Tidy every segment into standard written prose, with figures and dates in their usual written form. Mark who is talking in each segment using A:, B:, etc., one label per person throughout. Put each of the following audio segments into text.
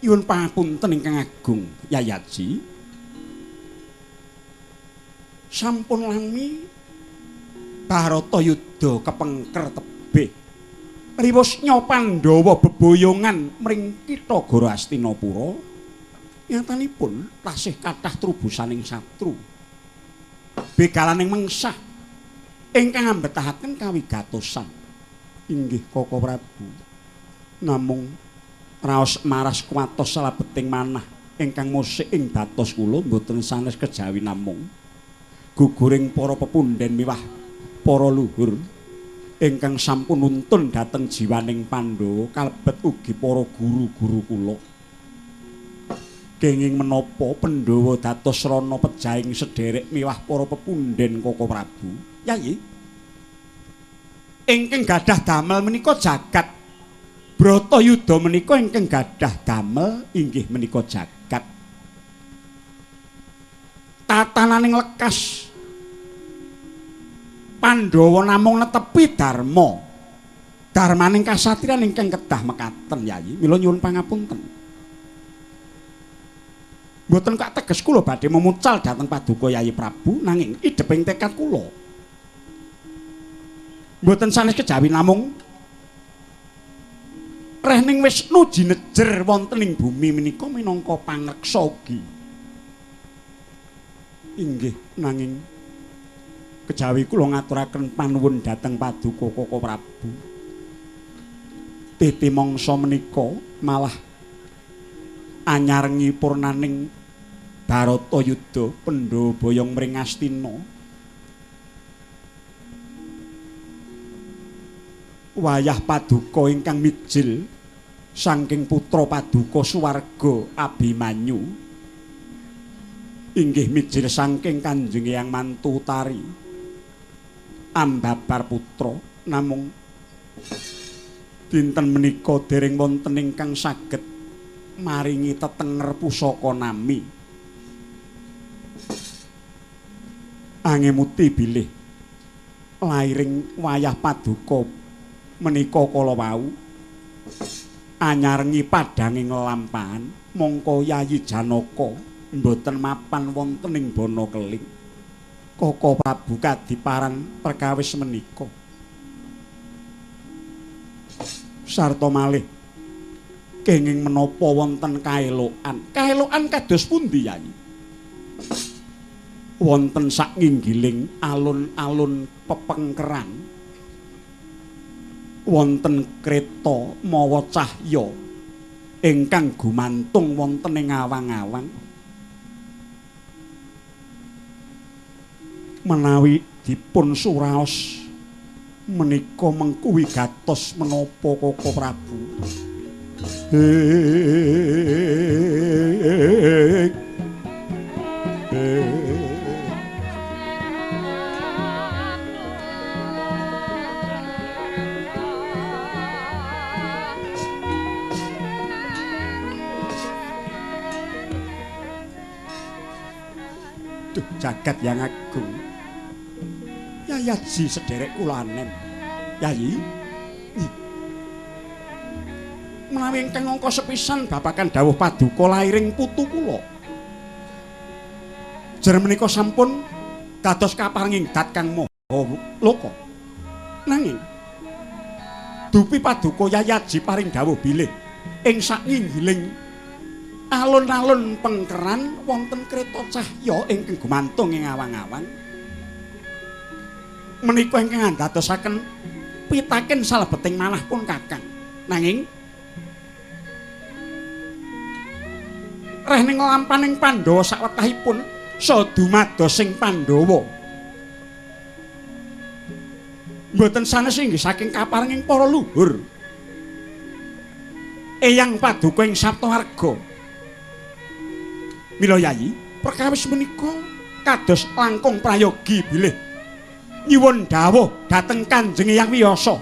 A: Nyuwun pangapunten ingkang agung Yayaji. Sampun lami Bharatayuda kepengker tebih. Riwusnya Pandhawa beboyongan mring kitha Goro Astinapura. Nyatanipun tasih kathah trubusaning satru. Begalaning mengsah ingkang ambetahaken kawigatosan. Inggih Koko Prabu. Namung raos maras kuwatos salebeting manah ingkang musik ing batos kula mboten sanes kejawi namung guguring para pepundhen miwah para luhur ingkang sampun nuntun dhateng jiwaning Pandhawa kalebet ugi para guru-guru kula. Kenging menapa Pandhawa dados srana pejahing sederek miwah para pepundhen Koko Prabu? Yayi, ingkang gadah damel menika jagat Bratayuda menika ingkang gadah damel inggih menika jagat. Tatananing lekas Pandhawa namung netepi dharma. Dharmaning kasatriyan ingkang kedah mekaten Yayi. Mila nyuwun pangapunten. Mboten kateges kula badhe memucal dhateng paduka Yayi Prabu nanging idheping tekad kula. Mboten sanes kejawi namung rehning Wisnu jinejer wonten ing bumi menika minangka pangreksa ugi. Inggih nanging kejawi kula ngaturaken panuwun dhateng paduka Koko Prabu. Titi mangsa menika malah anyarengi purnaning Bharatayuda Pandhawa boyong mring Astina. Wayah paduka ingkang mijil saking putra paduka suwarga Abimanyu inggih mijil saking Kanjeng Eyang Mantu Utari ambabar putra, namung dinten menika dereng wonten ingkang saged maringi tetenger pusaka nami. Angemuti bilih lairing wayah paduka menika kala wau anyarengi padhanging lelampahan mongko Yayi Janaka mboten mapan wonten ing bana keling. Koko Prabu kadiparan perkawis menika. Sarta malih kenging menapa wonten kaelokan. Kaelokan kados pundi Yayi? Wonten sak nginggiling alun-alun pepengkeran wonten kreta mawa cahya ingkang gumantung wonten ing awang-awang. Menawi dipun suraos menika mengku wigatos menapa Koko Prabu? Duh jagat yang agung. Yayaji sederek kula anem. Yayi, menawi ingkang angka sepisan babagan dawuh paduka lairing putu kula. Jer menika sampun dados kaparenging dat kang maha loka. Nanging dupi paduka Yayaji paring dawuh bilih ing sak nginggiling alun-alun pengkeran wonten kreta cahya ingkang gumantung ing awang-awang. Menika ingkang andadosaken pitaken salebeting manah pun kakang. Nanging rehning lampaning Pandhawa sawetahipun saha dumados sing Pandhawa mboten sanes inggih saking kaparenging para luhur. Eyang paduka ing Saptawarga. Mila Yayi, perkawis menika kados langkung prayogi bilih nyuwun dawuh dhateng Kanjeng Eyang Wiyasa.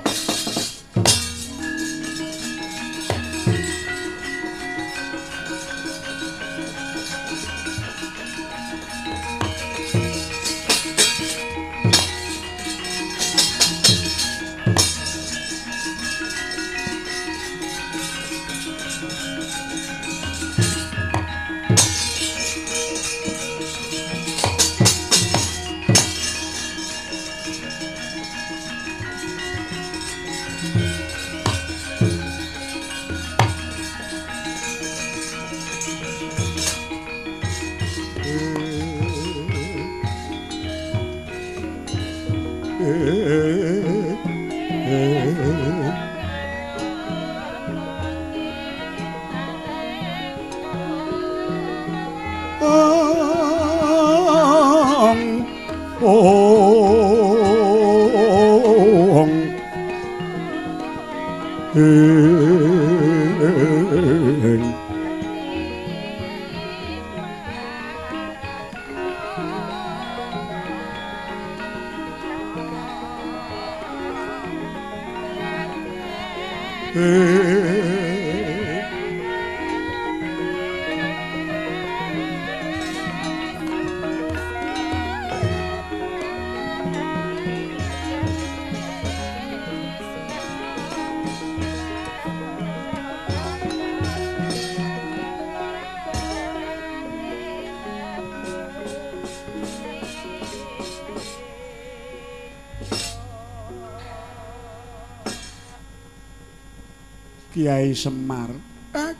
A: Kiai Semar,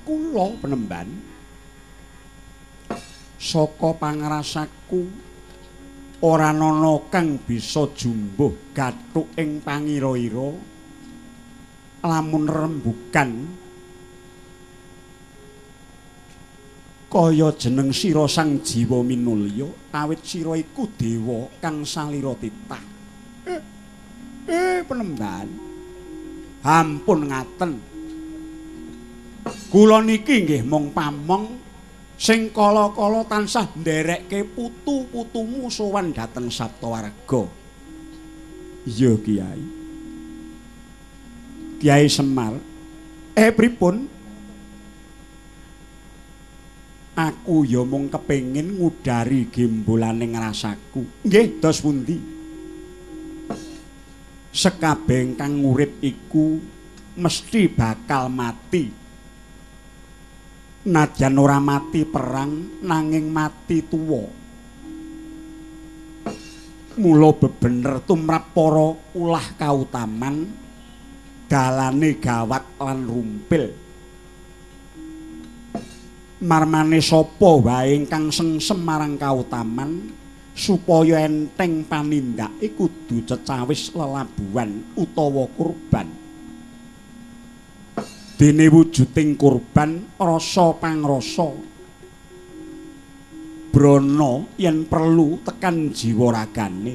A: kula penemban saka pangrasaku ora ana kang bisa jumbuh gathuk ing pangira-ira lamun rembugan kaya jeneng sira Sang Jiwa Minulya, awit sira iku dewa kang salira titah. Penemban, ampun ngaten. Kula niki nggih mung pamong sing kala-kala tansah nderekke putu-putumu sowan dhateng Saptawarga. Iya Kiai. Kiai Semar, pripun? Aku ya mung kepengin ngudari gembolaning rasaku. Nggih, dos pundi? Sekabeh kang urip iku mesti bakal mati. Nadyan ora mati perang nanging mati tuwa. Mula bebener tumrap para ulah kautaman dalane gawat lan rumpil. Marmane sapa wae ingkang sengsem marang kautaman supaya enteng panindake kudu cecawis lelabuhan utawa kurban. Dene wujuding kurban rasa pangrasa brana yen perlu tekan jiwa ragane.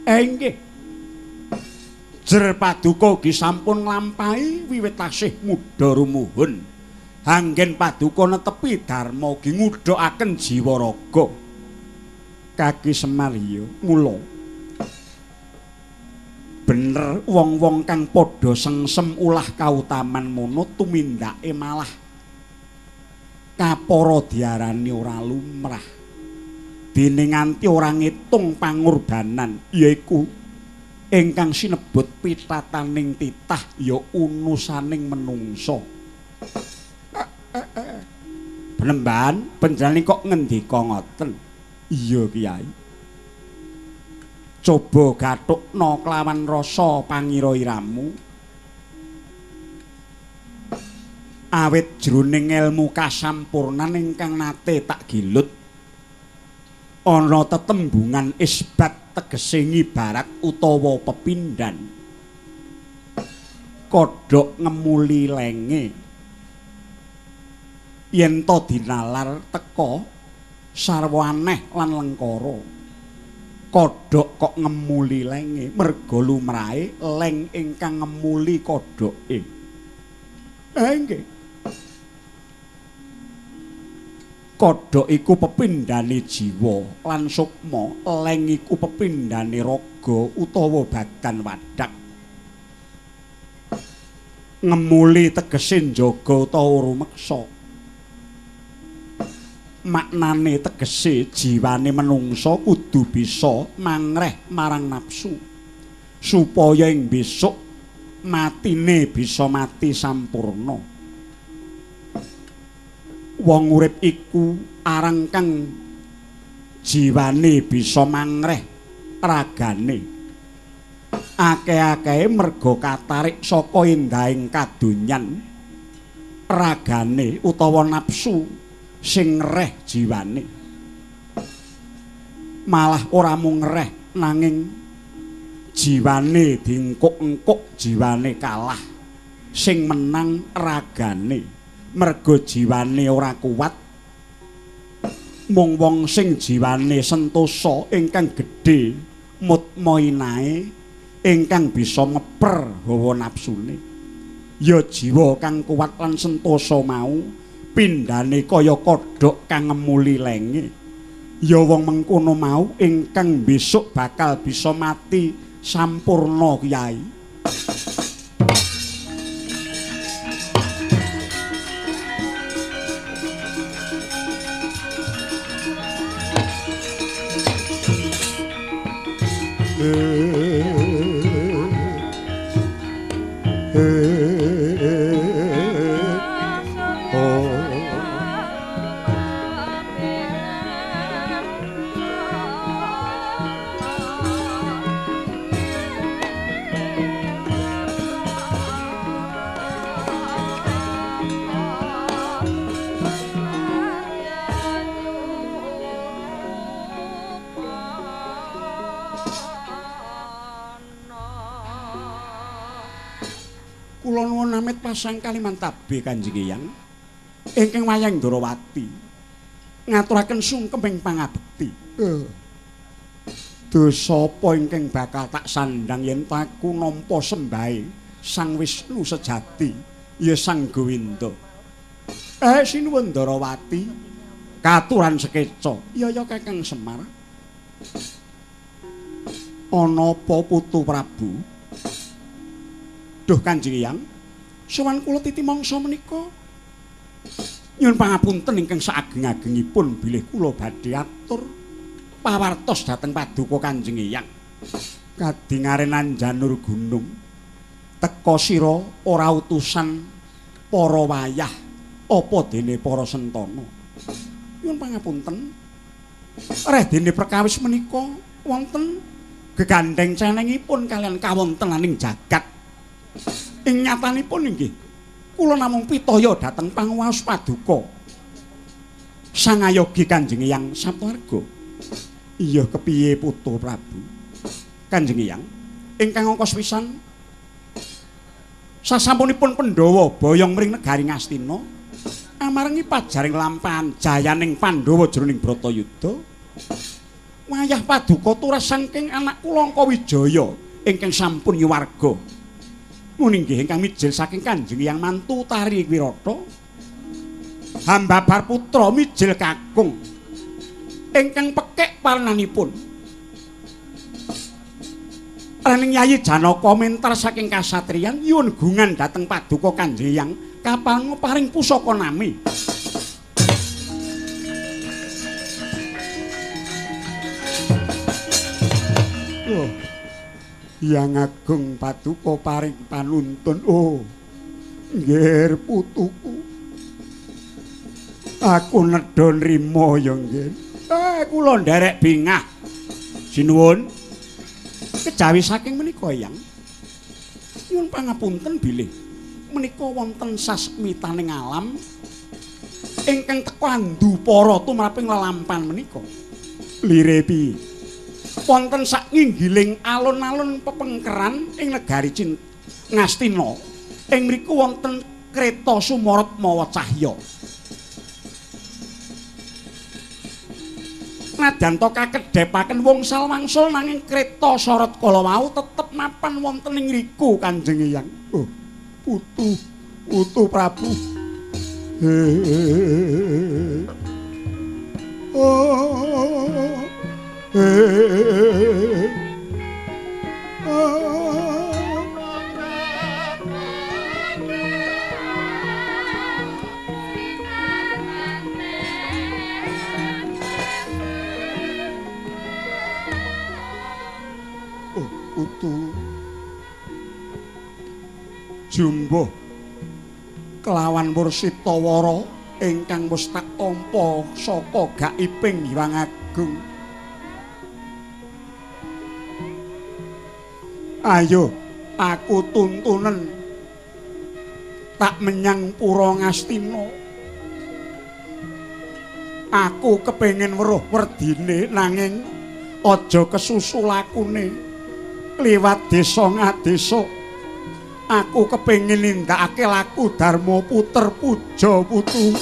A: Nggih. Jer paduka ugi sampun nglampahi wiwit tasih mudha rumuhun. Anggen paduka netepi dharma ugi ngudhakaken jiwa raga. Kaki Semar ya mula bener wong-wong kang padha sengsem ulah kautaman mono tumindake malah kapara diarani ora lumrah. Dene nganti ora ngitung pangorbanan yaiku ingkang sinebut pitataning titah ya unusaning menungsa. Penemban panjenengan kok ngendika ngoten? Iya Kiai. Coba gathukna kelawan rasa pangira-iramu. Awit jroning ilmu kasampurnan ingkang nate tak gilut ana tetembungan isbat tegese ngibarat utawa pepindhan. Kodhok ngemuli lenge yen to dinalar teka sarwa aneh lan lengkara. Kodhok kok ngemuli lenge merga lumrahe leng ingkang ngemuli kodhoke. Nggih. Kodhok iku pepindhane jiwa lan sukma, leng iku pepindhane raga utawa badan wadak. Ngemuli tegese njaga utawa rumeksa. Maknane tegese jiwane menungsa kudu bisa mangreh marang nafsu supaya ing besok matine bisa mati sampurna. Wong urip iku arang kang jiwane bisa mangreh ragane. Akeh-akehe merga katarik saka endahing kadonyan ragane utawa nafsu sing ngreh jiwane. Malah ora mung ngreh nanging Jiwane dingkuk-engkuk, jiwane kalah. Sing menang ragane. Mergo jiwane ora kuat. Mung wong sing jiwane sentosa ingkang gedhe mutmainae ingkang bisa ngeper hawa nafsune. Ya jiwa kang kuat lan sentosa mau pindhane kaya kodhok kang ngemuli lenge. Ya wong mengkono mau ingkang besok bakal bisa mati sampurna Kyai. Kula nuwun amit pasang kalimantabe Kanjeng Hyang ingkang wayang Ndrawati ngaturaken sungkem ing pangabekti. Dosa apa ingkang bakal tak sandhang yen aku nampa sembahe Sang Wisnu sejati ya Sang Gowinda. Sinuwun Ndrawati katuran sekeca. Ya ya Kakang Semar. Ana apa Putu Prabu? Duh Kanjeng Hyang, sowan kula titi mangsa menika. Nyuwun pangapunten ingkang saageng-agengipun bilih kula badhe atur pawartos dhateng paduka Kanjeng Hyang. Kadingarenan janur gunung teka sira ora utusan para wayah apa dene para sentana. Nyuwun pangapunten. Reh dene perkawis menika wonten gegandheng cenengipun kalian kawontenaning jagat. Ing nyatanipun inggih kula namung pitaya dhateng panguwaos paduka Sang Ayogi Kanjeng Hyang Saptawarga. Iya kepiye Putu Prabu? Kanjeng Hyang ingkang angka sepisan sasampunipun Pandhawa boyong mring negari Ngastina amarengi pajaring lampahan jayaning Pandhawa jroning Bratayuda, wayah paduka turas saking anak kula Angkawijaya ingkang sampun nyuwarga. Muni inggih ingkang mijil saking Kanjeng Hyang Mantu Tari Wirata hambabar putra mijil kakung ingkang pekik parenanipun. Raning Yayi Janaka mentar saking kasatriyan nyuwun gungan dhateng paduka Kanjeng Hyang kapal paring pusaka nami. Oh. Hyang Agung paduka paring panuntun. Oh, nggih putuku. Aku nedha nrima ya nggih. Kula nderek bingah. Sinuwun. Kejawi saking menika Hyang, nyuwun pangapunten bilih menika wonten sasmitaning alam ingkang teka andupara tumraping lelampan menika. Lire piye? Wonten sak nginggiling alun-alun pepengkeran ing negari Ngastina. Ing mriku wonten kreta sumorot mawa cahya. Nadyan to kakedhepaken wongsal wangsul nanging kreta sorot kala wau tetep mapan wonten ing ngriku Kanjeng Hyang. Oh, putu, putu Prabu. Oh. Oh, putu. Jumbuh kelawan Mursitawara ingkang wis tak tampa saka gaiping Hyang Agung. Ayo aku tuntunen tak menyang Pura Ngastina. Aku kepengin weruh werdine nanging aja kesusu lakune. Liwat desa ngadesa aku kepengin nindakake laku dharma puter puja putu.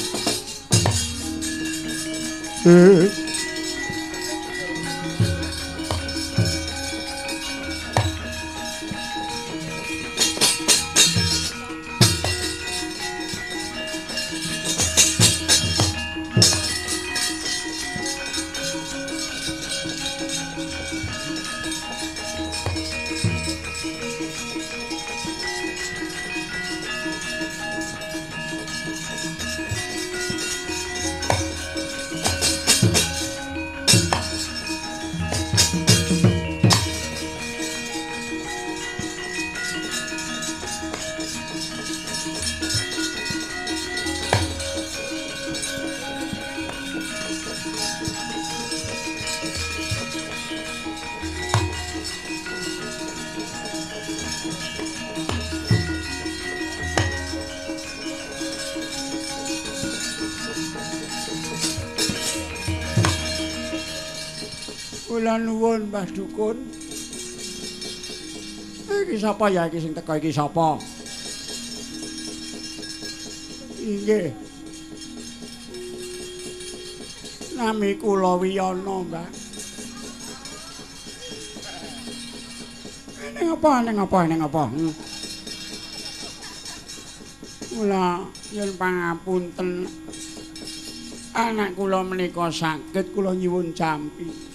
A: Kula nuwun Mbah Dukun. Iki sapa ya iki sing teka iki sapa? Inggih. Nami kula Wiyana, Mbah. Ning apa ning apa ning apa? Kula nyuwun pangapunten. Anak kula menika saged kula nyuwun jampi.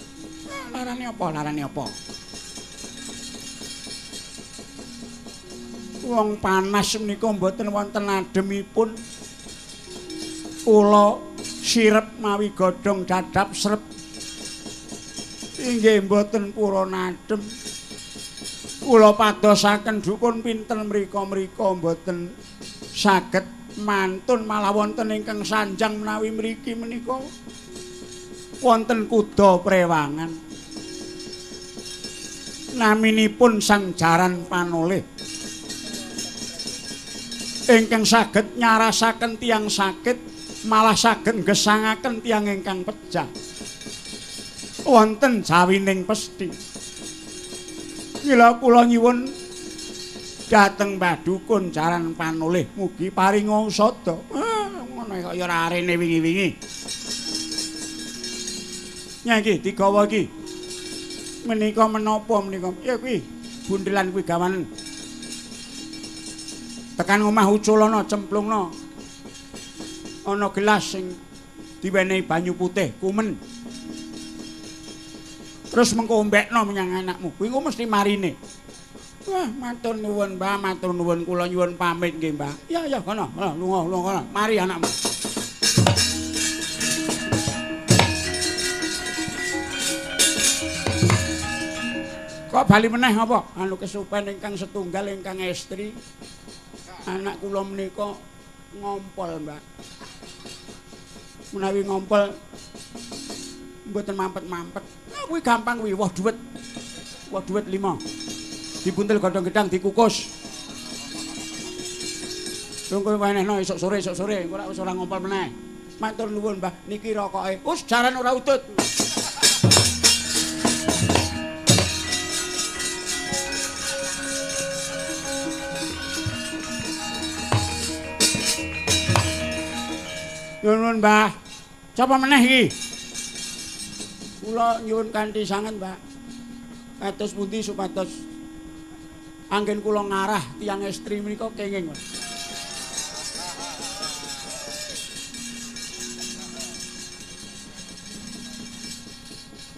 A: Larane apa? Larane apa? Wong panas menika mboten wonten ademipun. Kula sirep mawi godhong dadap srep. Inggih mboten purun adem. Kula padosaken dukun pinten mrika-mrika mboten saged mantun, malah wonten ingkang sanjang menawi mriki menika wonten kuda prewangan. Naminipun Sang Jaran Panoleh ingkang saged nyarasaken tiyang sakit, malah saged nggesangaken tiyang ingkang pejah. Wonten jawining pesthi. Mila kula nyuwun dhateng Mbah Dukun Jaran Panoleh mugi paringa usada. Ngono kaya ora arene wingi-wingi. Nya iki digawa iki. Menika menapa menika? Ya kuwi bundelan kuwi gawanen. Tekan omah uculana cemplungna. Ana gelas sing diwenehi banyu putih kumen. Terus mengko ombekno menyang anakmu. Kuwi engko mesti marine. Wah, matur nuwun, Mbah, matur nuwun, kula nyuwun pamit nggih, Mbah. Ya ya kono, lunga lunga kono. Mari anakmu. Kok bali meneh apa? Anu kesupen ingkang setunggal ingkang estri. Anak kula menika ngompol, Mbak. Menawi ngompol mboten mampet-mampet. Nah, kuwi gampang kuwi, woh dhuwit. Woh dhuwit 5. Dibuntel godhong gedang dikukus. Tunggu wenehno esuk sore, engko ora wis ora ngompol meneh. Matur nuwun, Mbah. Niki rokoke. Wis jaran ora udut. Nyuwun, Mbah. Sapa meneh iki? Kula nyuwun kanthi sanget, Mbah. Kados pundi supados anggen kula ngarah tiyang estri menika kenging, Mas.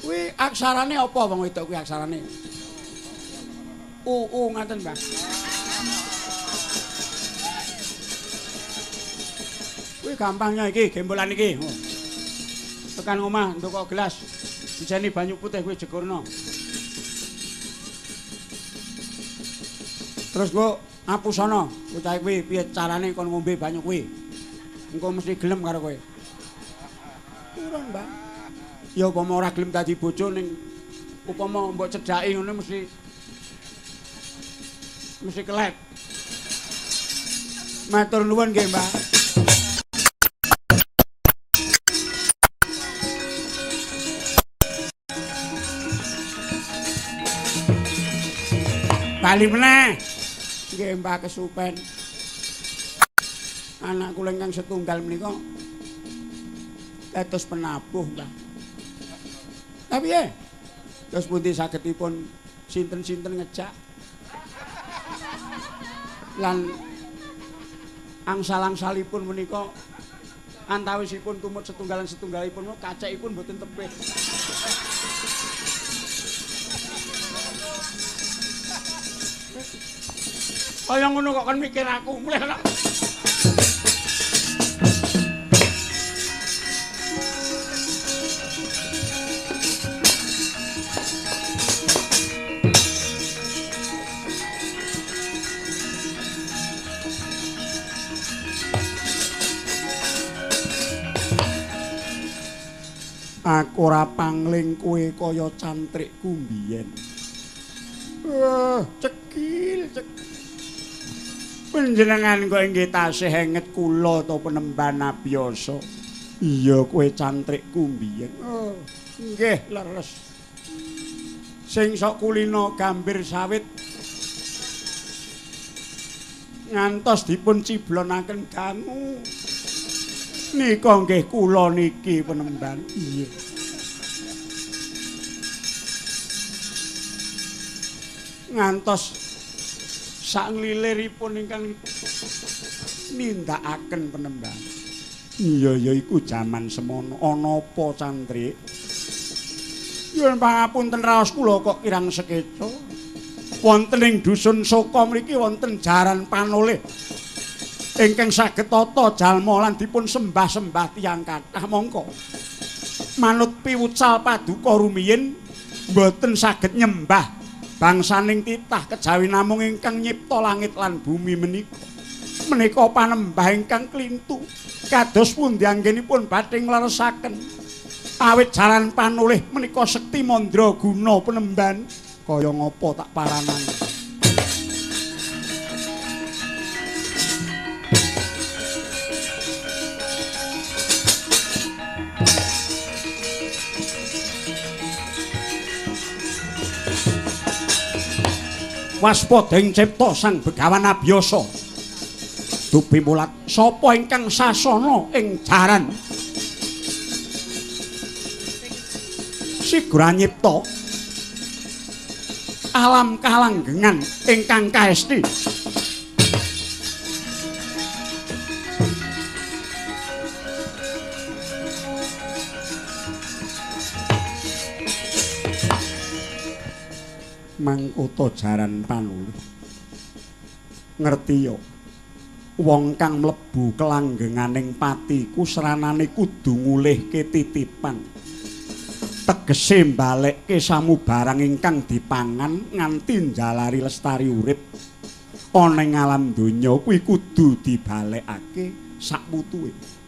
A: Kuwi aksarane apa wong wedok kuwi aksarane? U U ngaten, Mbah. Kuwi gampangnya iki gembolan iki. Tekan omah ndukok gelas, dijeni banyu putih kuwi jegurno. Terus kok apusana bocah kuwi piye carane kon ngombe banyu kuwi. Engko mesti gelem karo kowe. Turun, Mbah. Ya upama ora gelem dadi bojo ning upama mbok cedhaki ngono mesti kelet. Matur nuwun nggih, Mbah. Bali meneh. Nggih, Mbah kesupen. Anak kula ingkang setunggal menika dados penabuh, Mbah. Lah piye? Terus pundi sagedipun sinten-sinten ngejak? Lan angsal-angsalipun menika antawisipun tumut setunggalan-setunggalipun kacekipun mboten tebih. Kaya ngono kok kon mikir aku mulih kok. Aku ora pangling kowe kaya cantrikku mbiyen. Cekil, cekil. Panjenengan kok inggih tasih enget kula to penemban abiyasa. Iya kowe cantrikku mbiyen. Nggih leres. Sing sok kulino gambir sawit ngantos dipun ciblonaken dangu. Nika nggih kula niki penemban. Iya. Ngantos sangliliripun ingkang nindakaken penemban. Iya ya iku jaman semono. Ana apa cantrik? Nyuwun pangapunten raos kula kok kirang sekeca. Wonten ing dusun Soka mriki wonten jaran panolih ingkang saged tata jalma lan dipun sembah-sembah tiyang kathah mongko. Manut piwucal paduka rumiyin mboten saged nyembah bangsaning titah kejawi namung ingkang nyipta langit lan bumi menika. Menika panembah ingkang klintu kados pundi anggenipun badhe ngleresaken awit jaran panolih menika sekti mandraguna penemban kaya ngapa tak paranane. Waspada ing cipta Sang Begawan Abiyasa. Dupi mulat sapa ingkang sasana ing jaran sigra nyipta alam kalanggengan ingkang kaesti. Mangkota jaran panulih ngerti yo wong kang mlebu kelanggenganing pati ku sranane kudu ngulihke titipan, tegese mbalekke samubarang ingkang dipangan nganti njalari lestari urip ana ing alam donya kuwi kudu dibalekake sakputuhe.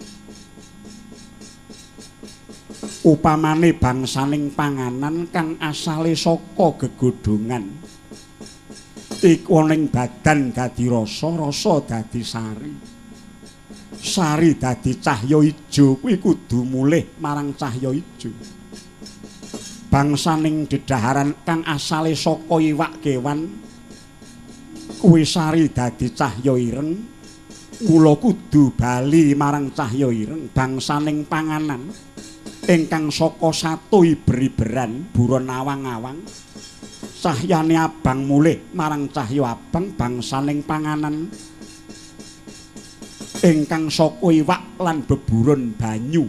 A: Upamane bangsaning panganan kang asale saka gegodhongan iku ana ing badan dadi rasa, rasa dadi sari, sari dadi cahya ijo kuwi kudu mulih marang cahya ijo. Bangsaning dedaharan kang asale saka iwak kewan kuwi sari dadi cahya ireng, mula kudu bali marang cahya ireng. Bangsaning panganan ingkang saka satu iber-iberan buron awang-awang cahyane abang mulih marang cahya abang. Bangsaning panganan ingkang saka iwak lan beburon banyu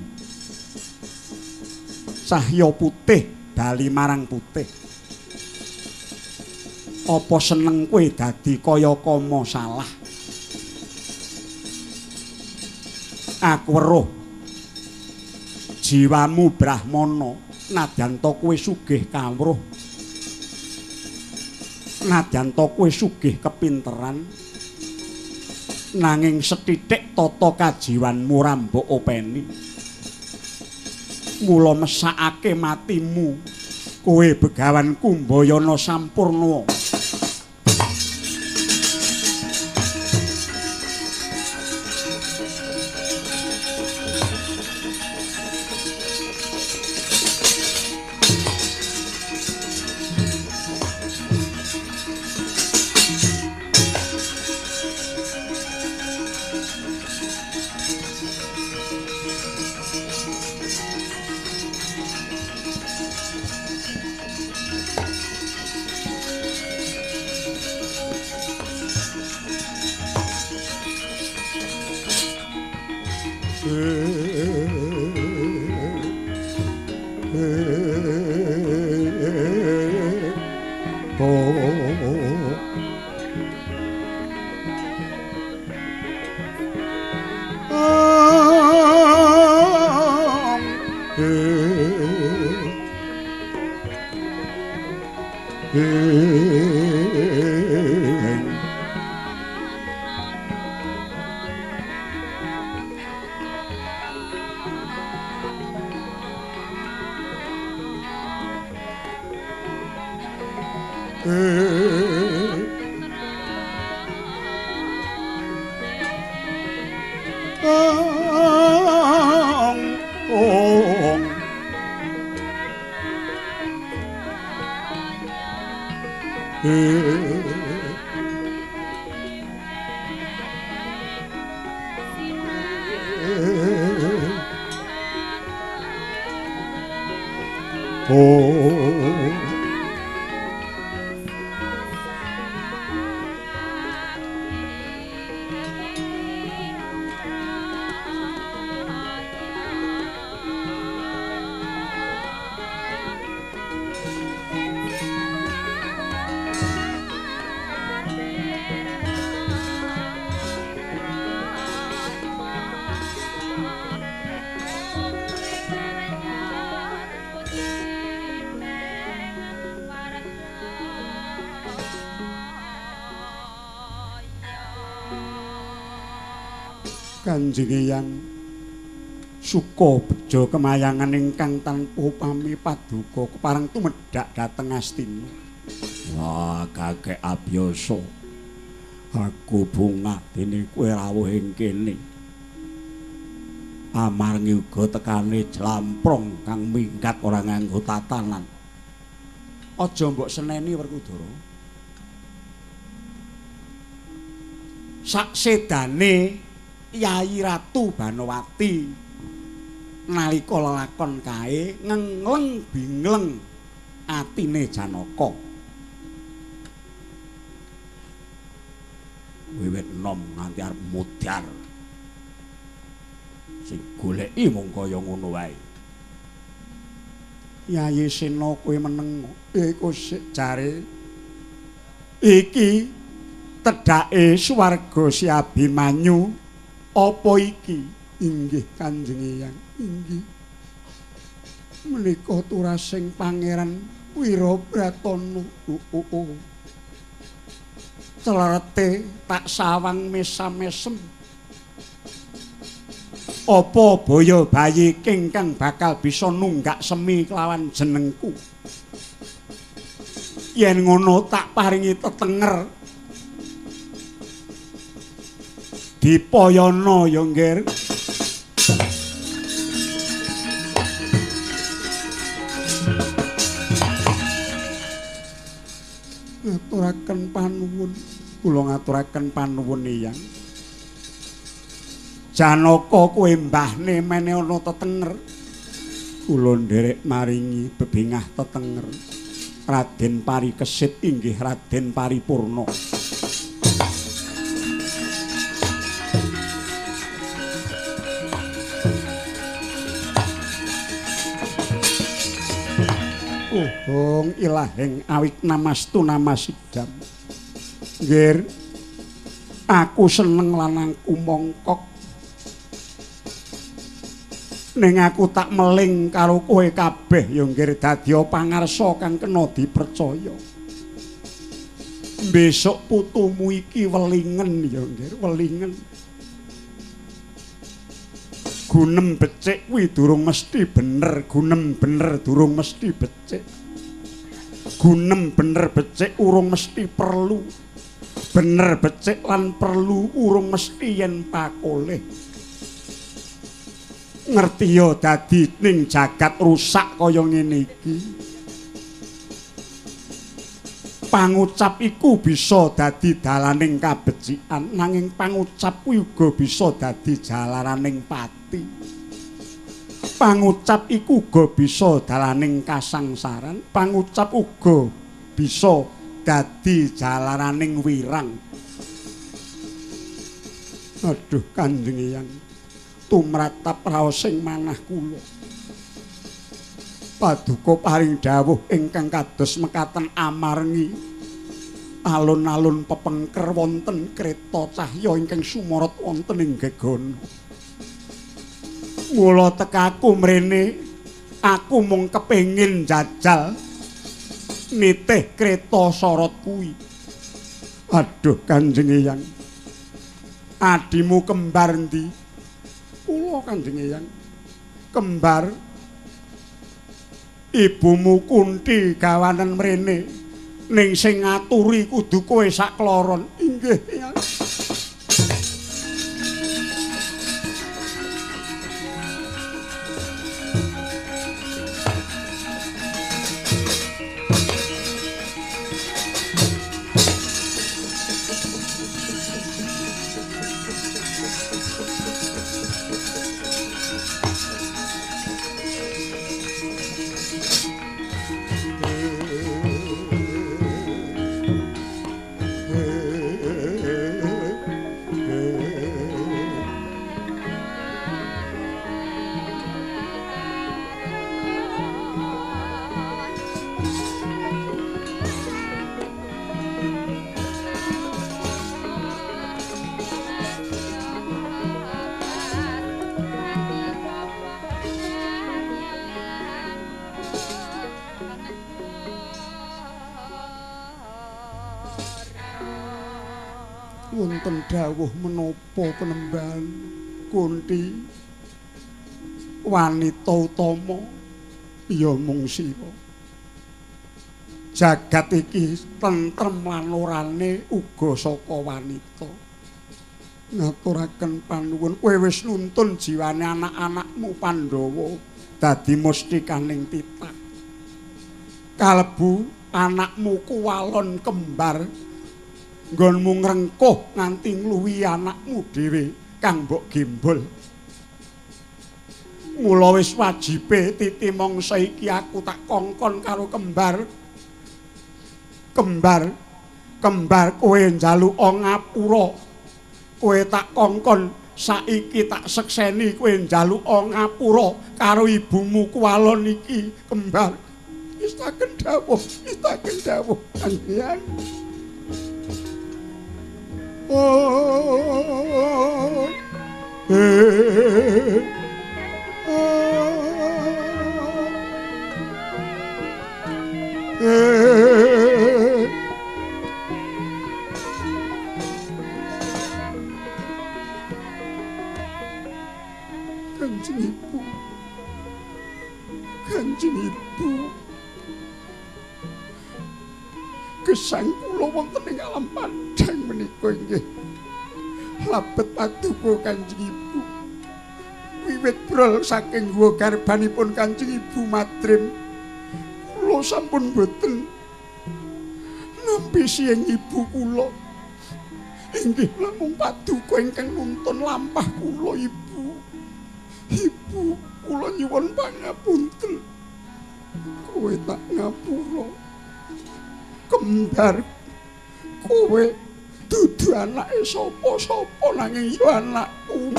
A: cahya putih bali marang putih. Apa seneng kowe dadi kaya kama salah? Aku weruh jiwamu brahmana, nadyan ta kowe sugih kawruh, nadyan ta kowe sugih kepinteran, nanging sethithik tata kajiwanmu ora mbok openi. Mula mesakake matimu kowe Begawan Kumbayana sampurna. Kanjeng Eyang suka bejo kemayangan ingkang tanpa upami paduka kepareng tumedhak dhateng Astina. Wah, kakek abiyasa. Aku bungah dene kowe rawuh ing kene. Amargi uga tekane jlamprong kang minggat ora nganggo tatanan. Aja mbok seneni Werkudara. Saksedane Yayi Ratu Banowati nalika lelakon kae ngengleng bingleng atine Janaka. Wiwit enom nganti arep mudhar. Sing goleki mung kaya ngono wae. Yayi Sena kowe meneng iku sik jare iki tedhake swarga si Abimanyu. Apa iki? Inggih Kanjeng Eyang, inggih. Menika turasing Pangeran Wirabratana. Celerete tak sawang mesam-mesem. Apa boyo bayi ingkang bakal bisa nunggak semi kelawan jenengku? Yen ngono tak paringi tetenger. Dipayana ya nggir. Ngaturaken panuwun, kula ngaturaken panuwun Eyang. Janaka kowe mbahne mene ana tetenger. Kula nderek maringi bebingah tetenger. Raden Parikesit inggih Raden Paripurna. Uhung ilahing awik namastu namasidam. Nggir, aku seneng lanangku mongkok. Ning aku tak meling karo kowe kabeh ya nggir dadi pangarsa kang kena dipercaya. Besok putumu iki welingen ya nggir, welingen. Gunem becik kuwi durung mesti bener, gunem bener durung mesti becik. Gunem bener becik urung mesti perlu. Bener becik lan perlu urung mesti yen pakoleh. Ngerti ya dadi ning jagat rusak kaya ngene iki. Pangucap iku bisa dadi dalaning kabecikan, nanging pangucap kuwi uga bisa dadi jalaraning pati. Pangucap iku uga bisa dalaning kasangsaran, pangucap uga bisa dadi jalaraning wirang. Aduh Kanjeng Eyang, Tumratap raosing manah kula. Paduka paring dawuh ingkang kados mekaten amargi alun-alun pepengker wonten kreta cahya ingkang sumorot wonten ing gegana. Mula tekaku mrene aku mung kepengin jajal nitih kreta sorot kuwi. Aduh Kanjeng Eyang, adimu kembar endi? Kula Kanjeng Eyang kembar. Ibumu Kunti gawanen mrene, ning sing ngaturi kudu kowe sakloron. Inggih Eyang. Wonten dawuh menapa penemban Kunti? Wanita utama ya mung sira. Jagat iki tentrem lan orane uga saka wanita. Ngaturaken panuwun, kowe wis nuntun jiwane anak-anakmu Pandhawa dadi mustikaning titah. Kalebu anakmu kuwalon kembar nggonmu ngrengkuh nganti ngluwi anakmu dhewe kang mbok gembol. Mula wis wajibe titi mangsa iki aku tak kongkon karo kembar. Kembar, kembar kowe njaluk ngapura. Kowe tak kongkon saiki tak sekseni kowe njaluk ngapura karo ibumu kuwalon iki kembar. Istaken dawuh, istaken dawuh Kanjeng. Oh, eh, oh, eh. Kanjeng Ibu, Kanjeng Ibu, gesang kula wonten ing alam padhang menika inggih labet paduka Kanjeng Ibu. Wiwit brol saking guwa garbanipun Kanjeng Ibu Madrim, kula sampun boten nampi siang ibu kula. Inggih namung paduka ingkang nuntun lampah kula Ibu. Ibu kula nyuwun pangapunten. Kowe tak ngapura. Kembar kowe dudu anake sapa-sapa nanging ya anakku.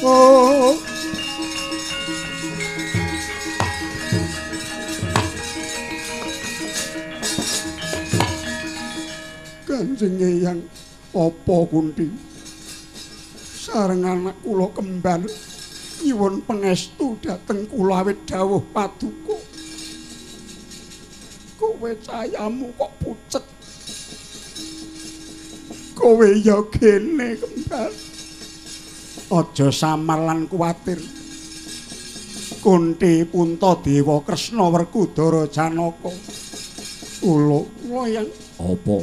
A: Oh. Kanjeng Eyang apa Kunti? Sareng anak kula kembar nyuwun pangestu dhateng kula awit dawuh paduka. Kowe cayamu kok pucet. Kowe ya kene kembar. Aja samar lan kuwatir. Kunti Puntadewa Kresna Werkudara Janaka. Kula yang
B: apa?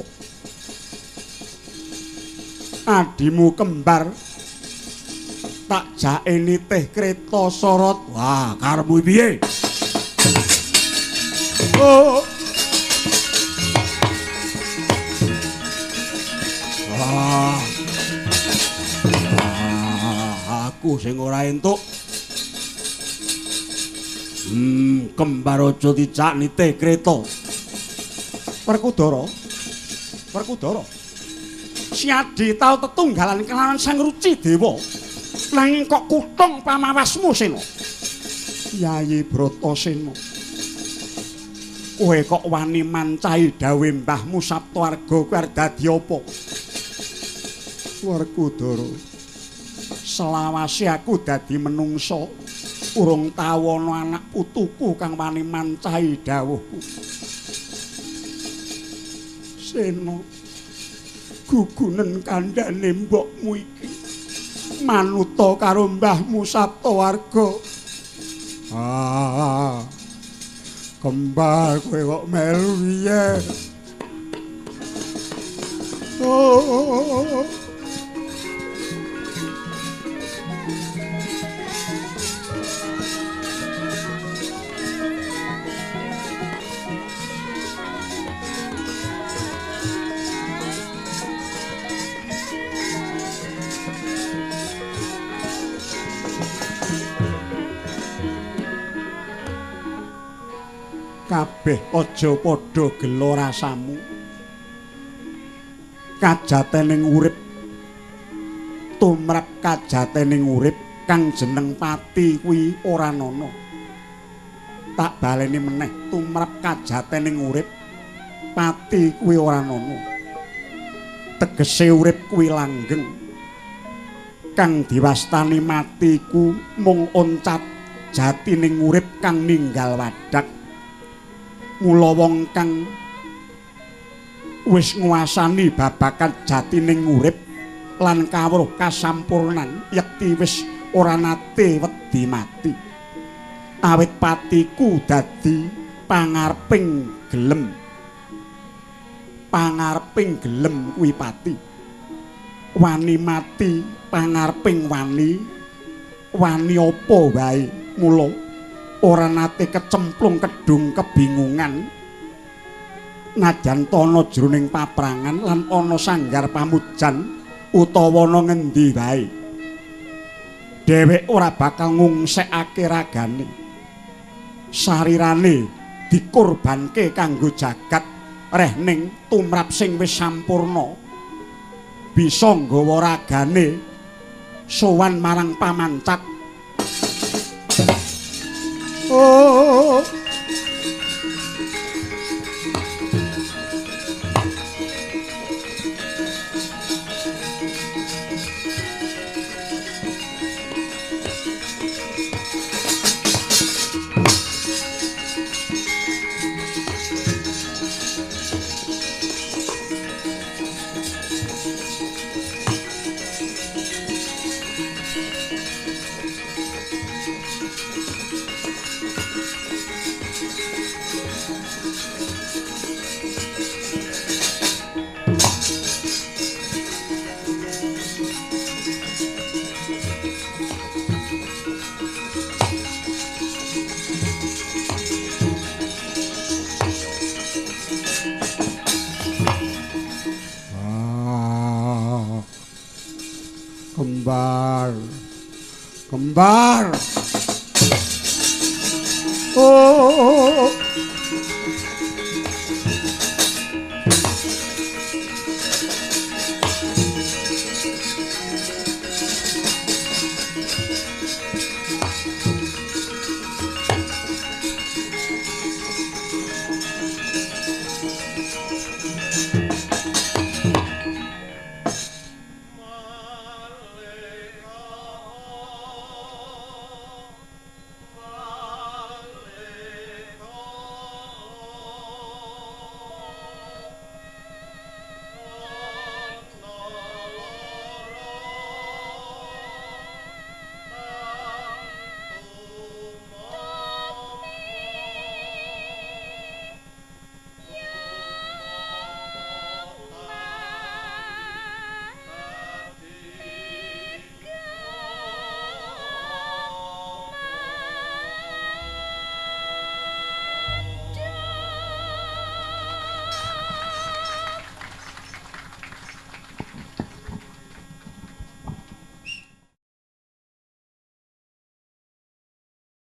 A: Adimu kembar tak jake nitih kreta sorot.
B: Wah, karepmu piye?
A: Oh.
B: Wah. Aku sing ora entuk. Kembar aja dicak nitih kreta.
A: Werkudara. Werkudara. Siadi tau tetunggalan kelawan Sang Ruci Dewa. Nanging kok kutung pamawasmu, Sena? Yayi Bratasena, kowe kok wani mancahi dawuhe mbahmu Saptawarga kuwi arep dadi apa? Werkudara, selawase aku dadi menungsa urung tau ana anak putuku kang wani mancahi dawuhku. Sena, gugunen kandhane mbokmu iki manuta karo mbahmu Saptawarga.
B: Ah, kembar kowe kok melu piye? Oh.
A: Kabeh aja padha gela rasamu. Kajatening urip tumrap kajatening urip kang jeneng pati kuwi ora ana. Tak baleni meneh, tumrap kajatening urip pati kuwi ora ana. Tegese urip kuwi langgeng. Kang diwastani mati ku mung oncat jatining urip kang ninggal wadak. Mula wong kang wis nguasani babagan jatining urip lan kawruh kasampurnan yekti wis ora nate wedi mati. Awit patiku dadi pangareping gelem. Pangareping gelem kuwi pati. Wani mati pangareping wani, wani apa wae. Mula ora nate kecemplung kedung kebingungan najan tana jroning paprangan lan ana sanggar pamujan utawa ana ngendi wae. Dheweke ora bakal ngungsekake ragane. Sarirane dikurbanke kanggo jagat rehning tumrap sing wis sampurna bisa nggawa ragane sowan marang pamancak.
B: Oh. Kembar, kembar. Oh.